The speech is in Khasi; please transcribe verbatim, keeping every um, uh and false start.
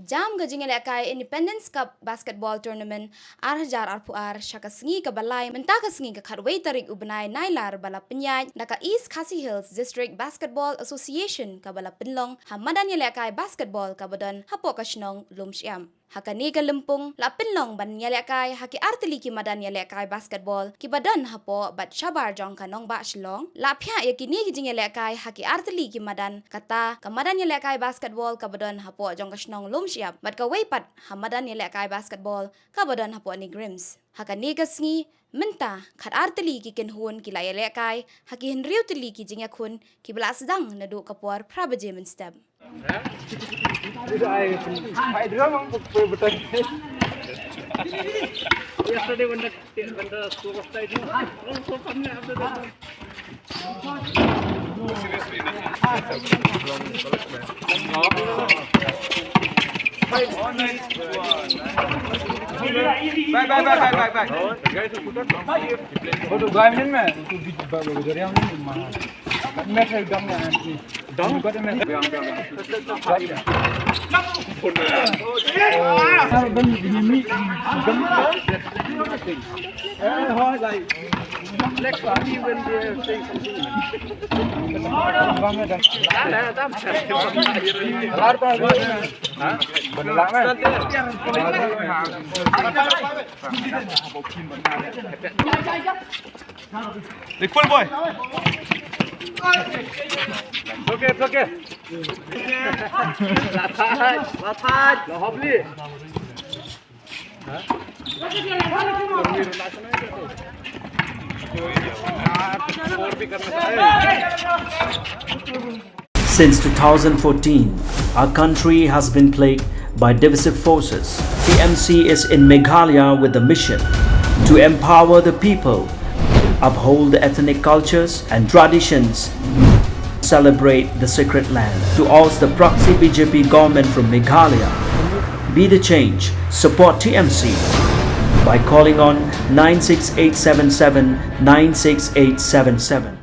Jam ka jingïalehkai Independence Cup Basketball Tournament ar hajar arphew ar sha ka sngi kaba lai mynta ka sngi ka khatwei tarik u bnai Nailar ba la pynïaid da ka East Khasi Hills District Basketball Association kaba la pynlong ha madan ïalehkai basketball kaba don hapoh ka shnong Lumshyiap. Ha kane ka lympung la pynlong ban ïalehkai ha ki artylli ki madan ïalehkai basketball kiba don hapoh bad shabar jong ka nongbah Shillong. La phiah ïa kine ki jingïalehkai ha ki artylli ki madan, kata ka madan ïalehkai basketball kaba don hapoh jong ka shnong Lumshyiap bad kawei pat ha madan ïalehkai basketball kaba don hapoh NEIGRIHMS. Ha kane ka sngi mynta khatar tylli ki kynhun ki la ïalehkai ha ki hynriew tylli ki jingïakhun kiba la sdang naduh ka por phra baje mynstep. Yesterday when the, when the score was tied, it was so funny after that. Bye, bye, bye, bye, bye, bye. Photo, bye, man. Message done, man. Done? You got a message? Huh? Big full boy. It's okay, it's okay. Last time, last time. Lo hopli. Since two thousand fourteen, our country has been plagued by divisive forces. T M C is in Meghalaya with the mission to empower the people, uphold the ethnic cultures and traditions, celebrate the sacred land. To oust the proxy B J P government from Meghalaya, be the change, support T M C by calling on nine six eight seven seven nine six eight seven seven.